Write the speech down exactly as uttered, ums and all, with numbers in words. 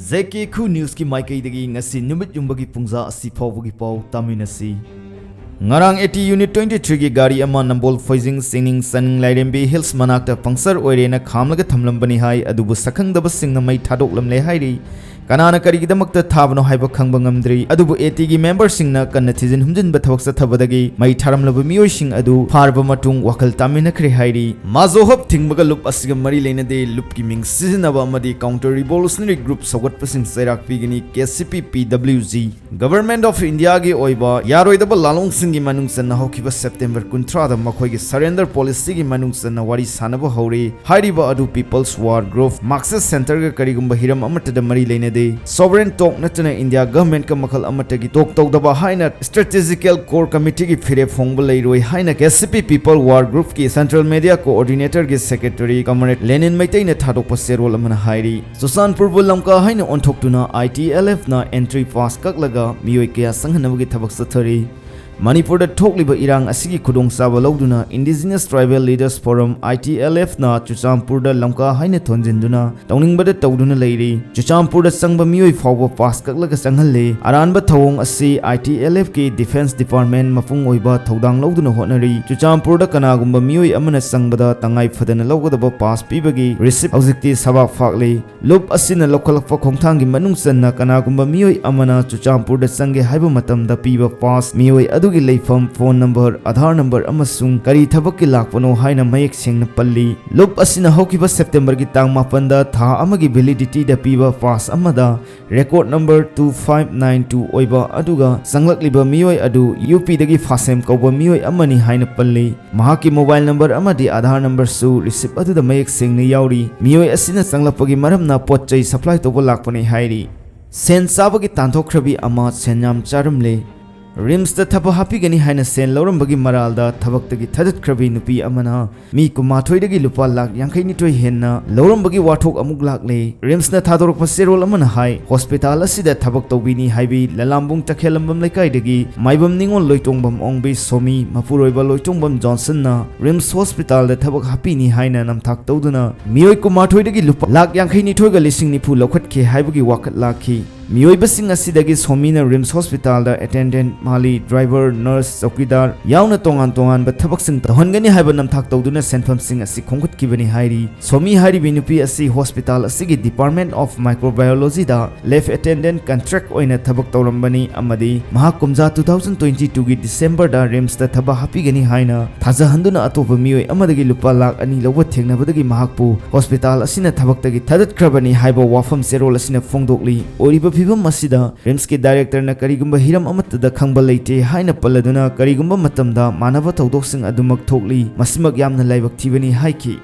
J K ꯈꯨ ꯅ꯭ꯌꯨꯁꯀꯤ ꯃꯥꯏꯀꯩꯗꯒꯤ ꯉꯁꯤ ꯅꯨꯃꯤꯠ ꯌꯨꯡꯕꯒꯤ ꯄꯨꯡꯖꯥ ꯑꯁꯤ ꯐꯥꯎꯕꯒꯤ ꯄꯥꯎ ꯇꯥꯃꯤꯟꯅꯁꯤ꯫ ꯉꯔꯥꯡ A T unit twenty three ꯒꯤ ꯒꯥꯔꯤ ꯑꯃ ꯅꯝꯕꯣꯜ ꯐꯣꯏꯖꯤꯡ ꯆꯤꯡꯅꯤꯡ ꯆꯅꯤꯡ ꯂꯥꯏꯔꯦꯝꯕꯤ ꯍꯤꯜꯁ ꯃꯅꯥꯛꯇ ꯄꯪꯆꯔ ꯑꯣꯏꯔꯦꯅ ꯈꯥꯝꯂꯒ ꯊꯝꯂꯝꯕꯅꯤ ꯍꯥꯏ, ꯑꯗꯨꯕꯨ ꯁꯛꯈꯪꯗꯕꯁꯤꯡꯅ ꯃꯩ ꯊꯥꯗꯣꯛꯂꯝꯂꯦ ꯍꯥꯏꯔꯤ꯫ ꯀꯅꯥꯅ ꯀꯔꯤꯒꯤꯗꯃꯛꯇ ꯊꯥꯕꯅꯣ ꯍꯥꯏꯕ ꯈꯪꯕ ꯉꯝꯗ꯭ꯔꯤ, ꯑꯗꯨꯕꯨ ꯑꯦ ꯇꯤꯒꯤ ꯃꯦꯝꯕꯔꯁꯤꯡꯅ ꯀꯟꯅ ꯊꯤꯖꯤꯟ ꯍꯨꯝꯖꯤꯟꯕ ꯊꯕꯛ ꯆꯠꯊꯕꯗꯒꯤ ꯃꯩ ꯊꯥꯔꯝꯂꯕ ꯃꯤꯑꯣꯏꯁꯤꯡ ꯑꯗꯨ ꯐꯥꯔꯕ ꯃꯇꯨꯡ ꯋꯥꯈꯜ ꯇꯥꯃꯤꯟꯅꯈ꯭ꯔꯦ ꯍꯥꯏꯔꯤ꯫ ꯃꯥꯖꯣ ꯍꯕ ꯊꯤꯡꯕꯒ ꯂꯨꯞ ꯑꯁꯤꯒ ꯃꯔꯤ ꯂꯩꯅꯗꯦ, ꯂꯨꯞꯀꯤ ꯃꯤꯡ ꯁꯤꯖꯤꯟꯅꯕ ꯑꯃꯗꯤ counter revolutionary group ꯁꯧꯒꯠꯄꯁꯤꯡ ꯆꯩꯔꯥꯛ ꯄꯤꯒꯅꯤ, K C P P W G. Government of India ꯒꯤ ꯑꯣꯏꯕ ꯌꯥꯔꯣꯏꯗꯕ ꯂꯥꯂꯣꯡꯁꯤꯡꯒꯤ ꯃꯅꯨꯡ ꯆꯟꯅ ꯍꯧꯈꯤꯕ ꯁꯦꯞꯇꯦꯝꯕꯔ ꯀꯨꯟꯊ꯭ꯔꯥꯗ ꯃꯈꯣꯏꯒꯤ surrender policy ꯒꯤ ꯃꯅꯨꯡ ꯆꯟꯅ ꯋꯥꯔꯤ ꯁꯥꯅꯕ ꯍꯧꯔꯤ꯫ ꯍꯥꯏꯔꯤꯕ ꯑꯗꯨ People's War Group, Marxist Center ꯒ ꯀꯔꯤꯒꯨꯝꯕ ꯍꯤꯔꯝ ꯑꯃꯠꯇꯗ ꯃꯔꯤ ꯂꯩꯅꯗꯦ꯫ Sovereign talk ꯅꯠꯇꯅ India government ꯀ ꯃꯈꯜ ꯑꯃꯠꯇꯒꯤ talk ꯇꯧꯗꯕ ꯍꯥꯏꯅ Strategical Core Committee ꯒꯤ ꯐꯤꯔꯦꯞ ꯐꯣꯡꯕ ꯂꯩꯔꯣꯏ ꯍꯥꯏꯅ ꯀꯦ ꯁꯤ ꯄꯤ People War Group ꯀꯤ Central Media Coordinator ꯒꯤ Secretary Comrade ꯂꯦꯅꯤꯟ ꯃꯩꯇꯩꯅ ꯊꯥꯗꯣꯛꯄ ꯆꯦꯔꯣꯜ ꯑꯃꯅ ꯍꯥꯏꯔꯤ꯫ ꯆꯨꯔꯆꯥꯟꯄꯨꯔꯕꯨ ꯂꯝꯀꯥ ꯍꯥꯏꯅ ꯑꯣꯟꯊꯣꯛꯇꯨꯅ ꯑꯥꯏ ꯇꯤ ꯑꯦꯜ ꯑꯦꯐ ꯅ entry pass ꯀꯛꯂꯒ ꯃꯤꯑꯣꯏ ꯀꯌꯥ ꯆꯪꯍꯟꯅꯕꯒꯤ ꯊꯕꯛ ꯆꯠꯊꯔꯤ꯫ ꯃꯅꯤꯄꯨꯔꯗ ꯊꯣꯛꯂꯤꯕ ꯏꯔꯥꯡ ꯑꯁꯤꯒꯤ ꯈꯨꯗꯣꯡꯆꯥꯕ ꯂꯧꯗꯨꯅ Indigenous Tribal Leaders Forum, I T L F ꯅ ꯆꯨꯔꯆꯥꯟꯄꯨꯔꯗ ꯂꯝꯀꯥ ꯍꯥꯏꯅ ꯊꯣꯟꯖꯤꯟꯗꯨꯅ ꯇꯧꯅꯤꯡꯕꯗ ꯇꯧꯗꯨꯅ ꯂꯩꯔꯤ꯫ ꯆꯨꯔꯆꯥꯟꯄꯨꯔꯗ ꯆꯪꯕ ꯃꯤꯑꯣꯏ ꯐꯥꯎꯕ pass ꯀꯛꯂꯒ ꯆꯪꯍꯜꯂꯤ꯫ ꯑꯔꯥꯟꯕ ꯊꯧꯑꯣꯡ ꯑꯁꯤ I T L F ꯀꯤ Defence Department ꯃꯄꯨꯡ ꯑꯣꯏꯕ ꯊꯧꯗꯥꯡ ꯂꯧꯗꯨꯅ ꯍꯣꯠꯅꯔꯤ꯫ ꯆꯨꯔꯆꯥꯟꯄꯨꯔꯗ ꯀꯅꯥꯒꯨꯝꯕ ꯃꯤꯑꯣꯏ ꯑꯃꯅ ꯆꯪꯕꯗ ꯇꯉꯥꯏ ꯐꯗꯅ ꯂꯧꯒꯗꯕ pass ꯄꯤꯕꯒꯤ receipt ꯍꯧꯖꯤꯛꯇꯤ ꯁꯕꯥꯛ ꯐꯥꯛꯂꯤ꯫ ꯂꯨꯞ ꯑꯁꯤꯅ ꯂꯧꯈꯠꯂꯛꯄ ꯈꯣꯡꯊꯥꯡꯒꯤ ꯃꯅꯨꯡ ꯆꯟꯅ ꯀꯅꯥꯒꯨꯝꯕ ꯃꯤꯑꯣꯏ ꯑꯃꯅ ꯆꯨꯔꯆꯥꯟꯄꯨꯔꯗ ꯆꯪꯒꯦ ꯍꯥꯏꯕ ꯃꯇꯝꯗ ꯄꯤꯕ pass, ꯃꯤꯑꯣꯏ ꯑꯗꯨꯒꯤ ꯂꯩꯐꯝ, phone number, Aadhaar number ꯑꯃꯁꯨꯡ ꯀꯔꯤ ꯊꯕꯛꯀꯤ ꯂꯥꯛꯄꯅꯣ ꯍꯥꯏꯅ ꯃꯌꯦꯛ ꯁꯦꯡꯅ ꯄꯜꯂꯤ꯫ ꯂꯨꯞ ꯑꯁꯤꯅ ꯍꯧꯈꯤꯕ ꯁꯦꯞꯇꯦꯝꯕꯔꯒꯤ ꯇꯥꯡ ꯃꯥꯄꯟꯗ ꯊꯥ ꯑꯃꯒꯤ validity ꯗ ꯄꯤꯕ pass ꯑꯃꯗ record number two five nine two ꯑꯣꯏꯕ ꯑꯗꯨꯒ ꯆꯪꯂꯛꯂꯤꯕ ꯃꯤꯑꯣꯏ ꯑꯗꯨ ꯌꯨ ꯄꯤꯗꯒꯤ ꯐꯥꯁꯦꯝ ꯀꯧꯕ ꯃꯤꯑꯣꯏ ꯑꯃꯅꯤ ꯍꯥꯏꯅ ꯄꯜꯂꯤ꯫ ꯃꯍꯥꯛꯀꯤ mobile number ꯑꯃꯗꯤ Aadhaar number ꯁꯨ receipt ꯑꯗꯨꯗ ꯃꯌꯦꯛ ꯁꯦꯡꯅ ꯌꯥꯎꯔꯤ꯫ ꯃꯤꯑꯣꯏ ꯑꯁꯤꯅ ꯆꯪꯂꯛꯄꯒꯤ ꯃꯔꯝꯅ ꯄꯣꯠ ꯆꯩ supply ꯇꯧꯕ ꯂꯥꯛꯄꯅꯤ ꯍꯥꯏꯔꯤ꯫ ꯁꯦꯟ ꯆꯥꯕꯒꯤ ꯇꯥꯟꯊꯣꯛꯈ꯭ꯔꯕꯤ ꯑꯃ ꯁꯦꯟ ꯌꯥꯝ ꯆꯥꯔꯝꯂꯦ꯫ ꯔꯤꯝꯁꯇ ꯊꯕꯛ ꯍꯥꯞꯄꯤꯒꯅꯤ ꯍꯥꯏꯅ ꯁꯦꯜ ꯂꯧꯔꯝꯕꯒꯤ ꯃꯔꯥꯜꯗ ꯊꯕꯛꯇꯒꯤ ꯊꯥꯗꯠꯈ꯭ꯔꯕꯤ ꯅꯨꯄꯤ ꯑꯃꯅ ꯃꯤ ꯀꯨꯟꯃꯥꯊꯣꯏꯗꯒꯤ ꯂꯨꯄꯥ ꯂꯥꯈ ꯌꯥꯡꯈꯩꯅꯤꯊꯣꯏ ꯍꯦꯟꯅ ꯂꯧꯔꯝꯕꯒꯤ ꯋꯥꯊꯣꯛ ꯑꯃꯨꯛ ꯂꯥꯛꯂꯦ꯫ ꯔꯤꯝꯁꯅ ꯊꯥꯗꯣꯔꯛꯄ ꯆꯦꯔꯣꯜ ꯑꯃꯅ ꯍꯥꯏ, ꯍꯣꯁꯄꯤꯇꯥꯜ ꯑꯁꯤꯗ ꯊꯕꯛ ꯇꯧꯕꯤꯅꯤ ꯍꯥꯏꯕꯤ ꯂꯂꯥꯝꯕꯨꯡ ꯇꯈꯦꯜꯂꯝꯕꯝ ꯂꯩꯀꯥꯏꯗꯒꯤ ꯃꯥꯏꯕꯝ ꯅꯤꯉꯣꯜ ꯂꯣꯏꯇꯣꯡꯕꯝ ꯑꯣꯡꯕꯤ ꯁꯣꯃꯤ, ꯃꯄꯨꯔꯣꯏꯕ ꯂꯣꯏꯇꯣꯡꯕꯝ ꯖꯣꯟꯁꯟꯅ ꯔꯤꯝꯁ ꯍꯣꯁꯄꯤꯇꯥꯜꯗ ꯊꯕꯛ ꯍꯥꯞꯄꯤꯅꯤ ꯍꯥꯏꯅ ꯅꯝꯊꯥꯛ ꯇꯧꯗꯨꯅ ꯃꯤꯑꯣꯏ ꯀꯨꯟꯃꯥꯊꯣꯏꯗꯒꯤ ꯂꯨꯄꯥ ꯂꯥꯈ ꯌꯥꯡꯈꯩꯅꯤꯊꯣꯏꯒ ꯂꯤꯁꯤꯡ ꯅꯤꯐꯨ ꯂꯧꯈꯠꯈꯤ ꯍꯥꯏꯕꯒꯤ ꯋꯥꯀꯠ ꯂꯥꯛꯈꯤ꯫ ꯃꯤꯑꯣꯏꯕꯁꯤꯡ ꯑꯁꯤꯗꯒꯤ ꯁꯣꯃꯤꯅ ꯔꯤꯝꯁ ꯍꯣꯁꯄꯤꯇꯥꯜꯗ ꯑꯦꯇꯦꯟꯗꯦꯟꯠ, ꯃꯥꯂꯤ, ꯗ꯭ꯔꯥꯏꯚꯔ, ꯅꯔꯁ, ꯆꯧꯀꯤꯗꯥꯔ ꯌꯥꯎꯅ ꯇꯣꯉꯥꯟ ꯇꯣꯉꯥꯟꯕ ꯊꯕꯛꯁꯤꯡ ꯇꯧꯍꯟꯒꯅꯤ ꯍꯥꯏꯕ ꯅꯝꯊꯥꯛ ꯇꯧꯗꯨꯅ ꯁꯦꯟꯐꯝꯁꯤꯡ ꯑꯁꯤ ꯈꯣꯝꯒꯠꯈꯤꯕꯅꯤ ꯍꯥꯏꯔꯤ꯫ ꯁꯣꯃꯤ ꯍꯥꯏꯔꯤꯕꯤ ꯅꯨꯄꯤ ꯑꯁꯤ ꯍꯣꯁꯄꯤꯇꯥꯜ ꯑꯁꯤꯒꯤ Department of Microbiologyꯗ lab attendant contract ꯑꯣꯏꯅ ꯊꯕꯛ ꯇꯧꯔꯝꯕꯅꯤ ꯑꯃꯗꯤ ꯃꯍꯥꯛ ꯀꯨꯝꯖꯥ two thousand twenty twoꯒꯤ ꯗꯤꯁꯦꯝꯕꯔꯗ ꯔꯤꯝꯁꯇ ꯊꯕꯛ ꯍꯥꯞꯄꯤꯒꯅꯤ ꯍꯥꯏꯅ ꯊꯥꯖꯍꯟꯗꯨꯅ ꯑꯇꯣꯞꯄ ꯃꯤꯑꯣꯏ ꯑꯃꯗꯒꯤ ꯂꯨꯄꯥ ꯂꯥꯈ ꯑꯅꯤ ꯂꯧꯕ ꯊꯦꯡꯅꯕꯗꯒꯤ ꯃꯍꯥꯛꯄꯨ ꯍꯣꯁꯄꯤꯇꯥꯜ ꯑꯁꯤꯅ ꯊꯕꯛꯇꯒꯤ ꯊꯥꯗꯠꯈ꯭ꯔꯕꯅꯤ ꯍꯥꯏꯕ ꯋꯥꯐꯝ ꯆꯦꯔꯣꯜ ꯑꯁꯤꯅ ꯐꯣꯡꯗꯣꯛꯂꯤ꯫ ꯑꯣꯏꯔꯤꯕ ꯐꯤꯕꯝ ꯑꯁꯤꯗ ꯔꯤꯝꯁꯀꯤ ꯗꯥꯏꯔꯦꯛꯇꯔꯅ ꯀꯔꯤꯒꯨꯝꯕ ꯍꯤꯔꯝ ꯑꯃꯠꯇꯗ ꯈꯪꯕ ꯂꯩꯇꯦ ꯍꯥꯏꯅ ꯄꯜꯂꯗꯨꯅ ꯀꯔꯤꯒꯨꯝꯕ ꯃꯇꯝꯗ ꯃꯥꯟꯅꯕ ꯊꯧꯗꯣꯛꯁꯤꯡ ꯑꯗꯨꯃꯛ ꯊꯣꯛꯂꯤ꯫ ꯃꯁꯤꯃꯛ ꯌꯥꯝꯅ ꯂꯥꯏꯕꯛ ꯊꯤꯕꯅꯤ ꯍꯥꯏꯈꯤ꯫